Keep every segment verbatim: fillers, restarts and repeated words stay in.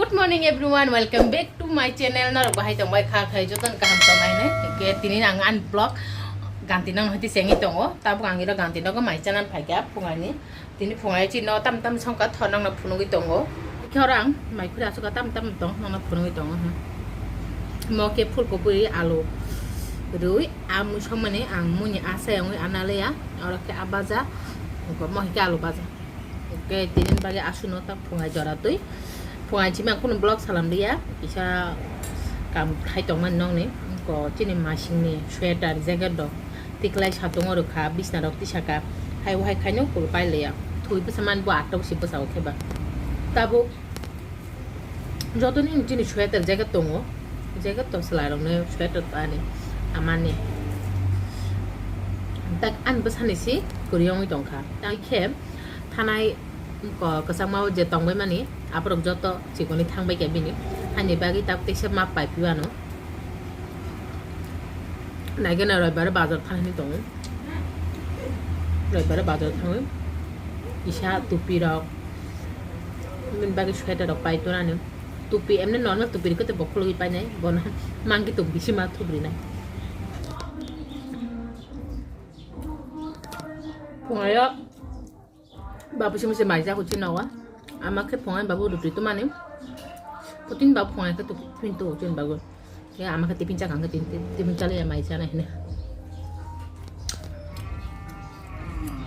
Good morning everyone, welcome back to my channel. Norok bahai tong bai kha khai joto kaham tong bai ne. Ke tini ang an vlog ganti nang hoti sengi tongo. Tabuk ang ira ganti nogo mai channel phai kha phungani. Tini phungai chi no tam tam songka thor nang no phunugui tongo. Khe oro ang mai khuri asuka tam tam tong nang no phunugui tongo. Hmm. Mo ke phul kopui alu. Rui amu songmani ang muni asa yang ui analeya. Oro ke abaja. Ko mo ke alu baja. Oke, tinin bagwi aswkno ta phungai jora twi. Phungai chini ang kunu vlog salam liya. Kisa kam khai tongmani nokni. Ko chini masingni sweater, jacket rok tiklai satungo rwkha, bisna rok tisaka. Hai wahai khaino kulu pai liya. Thui bwsa man bo atok si bwsa o kheba. Tabuk jotoni chini sweater, jacket tongo. Jacket to swlai rokni sweater ani amani. Tak ani bwsani si kwrwi wngwi tongkha. Tak khe thanai ko kwchangma o je tongbai mani, aborok joto chikoni thangbai khe bini. Ani bagwi tak teisa map pai phiyano. Naigena roibare bazar thangwi tongo. Roibare bazar thangwi kisa tupi rok, bini bagwi sweater rok pai tonani. Tupi emni normal tupi rikhe bo khulugwi painai, bono mangki tupi bisi ma thubrinai. Phungayo. Babu simi se mai jako chini nogo. Ama khe phungai babu roti tumani. Putin babu phungai khe tu, tu chini babu. Ya ama khe tiffin chakang khe tin, tin, tiffin chali ya mai chana hine.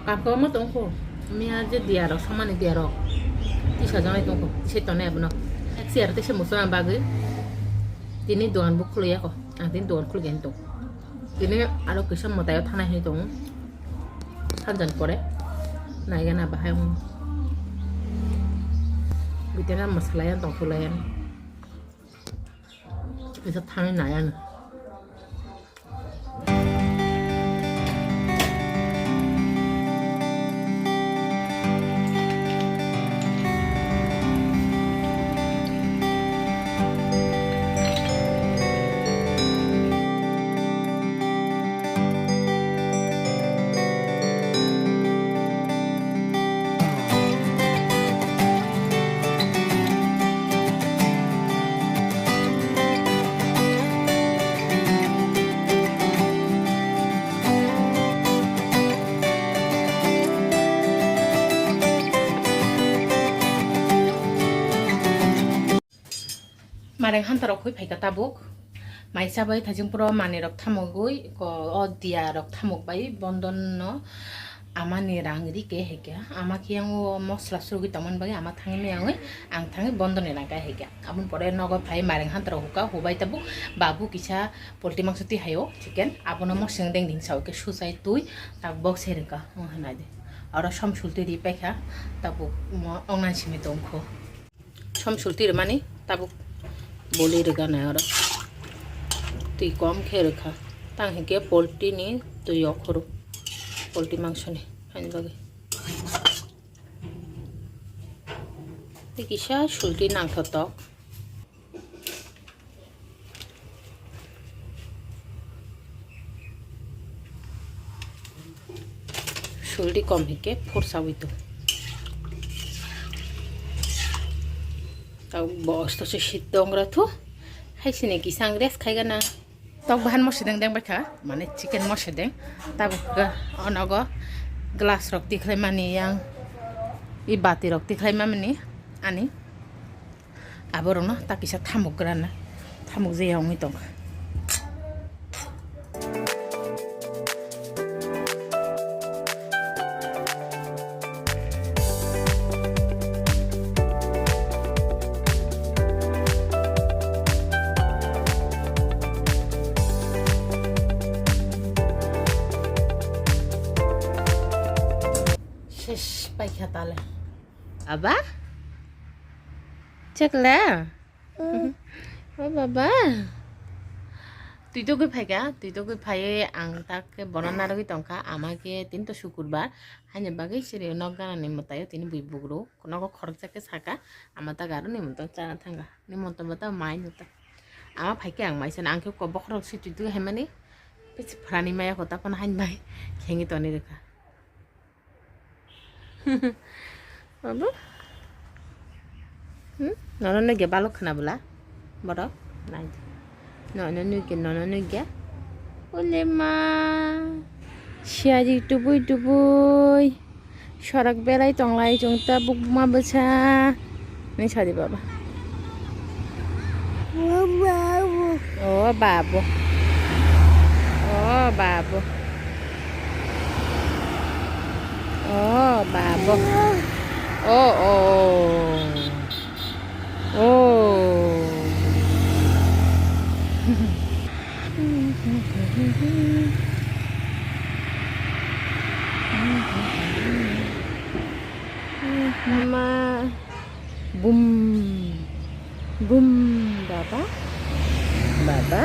Kam ko mo tongko. Miya je diya rok, somani diya rok. Tisa janai tongko. Se tonne abono. Ek siar te se musa bagwi. Tini dogan bu khuluyako. Ang tini dogan khulugwi tong. Tini aro kisa mwtai o thana hini tongo. Sanjani pore naigana bahai wng. Bitena mwswlaiya tongthulaiya. Kisa thani naiya no. Mareng hantarok hoi phaikha tabuk. Mai chabai thajing puro manirok thamogwi ko o diyarok thamok bai bondon no amani rang rike hekya. Ama khe yango mosla surugwi tongmani bagwi ama thangwi maya wngwi ang thangwi bondon ni rang kai hekya. Aboni pore nogo phai mareng hantarok hukha, hubai tabuk babu kisa poultry mangso twi haio chicken. Abono moseng deng ding sao khe suchai twi tak bok se rwkha wng hwnai de. Oro som sulti ri paikha tabuk mo ongna simi tongkho. Som sulti rwmani tabuk boli rwgana oro. Twi kom khe rwkha. Tang hinkhe poultry ni twi okhoro. Poultry mangso ni haini bagwi. Tei kisa sulti nangthotok. Sulti kom hinkhe phursawi tong. Tau bos to se sit dong ra thu. Hai sini kisang rest khai gana. Tok bahan mo sideng deng baikha, mane chicken mo sideng. Tabuk ga onogo glass rok tikhlai mani yang i bati rok tikhlai mani ani. Aborokno ta kisa thamuk grana, thamuk je ya wngwi tongkha. Ses paikha tale. Aba? Chakla? Mm. O baba. Twi togwi phaikha, twi togwi phaiwi ang tak khe bono narwgwi tongkha, ama khe tini to sukurbar, haini bagwi siri nok ganani mwtaio tini bui bugruk, nogo khoroksa khe saka, ama tak aro nimwtwng chana thangkha, nimwtwng bo ta mai no ta. Ama phaikhe ang mai sana, ang khe bokhorok se twi togwi haimani, pisi phrani maya kho ta phano haini bai khengwi toni rwkha. Abo? Hmm? Nono nugya balok khna bwla. Borok. Nai. Nono nugya, nono nugya. Ule ma. Siyari tubui tubui. Sorak berai tonglai chwng ta bukma bwsa. Ni sadi baba. O babu. O babu. O babu. O, o. O. Mama. Bum. Bum, baba. Baba.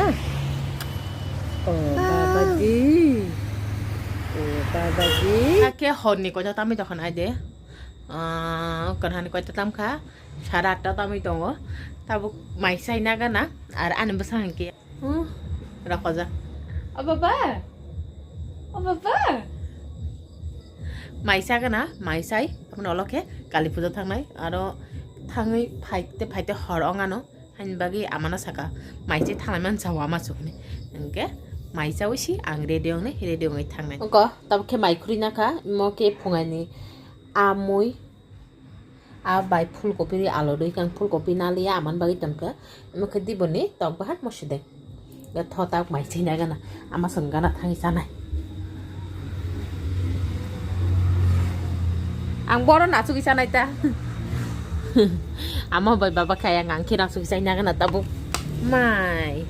O, baba di. O, baba di. Ake horni koita tamwi tokhan aide. Ah, kanhani koita tamkha. Sara atta tamwi tongo. Tabuk mai sai nagana. Ar ani bwsang hinkhe. Hmm, rokojak. O baba. O baba. Mai sagana, mai sai. Aboni ulo khe Kali puja thangnai. Aro thangwi phaite phaite hor ongano. Haini bagwi amano saka. Mai sai thanglai mansa o ama sukni. Hinkhe mai sawi si ang ready ongni, ready ongwi thangnai. Ongko, tabuk khe mai khurui nakha. Imo khe phungaini amui. A bai phulkopi ri alo dui kang phulkopi naliya aman bagwi tongkha. Imo khe diboni tok bahar mosideng. Ya thotak mai china gana. Ama son gana thangi sanai. Ang boro nasugwi sanai ta. Ama bai baba kaya ang khe nasugwi china gana tabuk. Mai.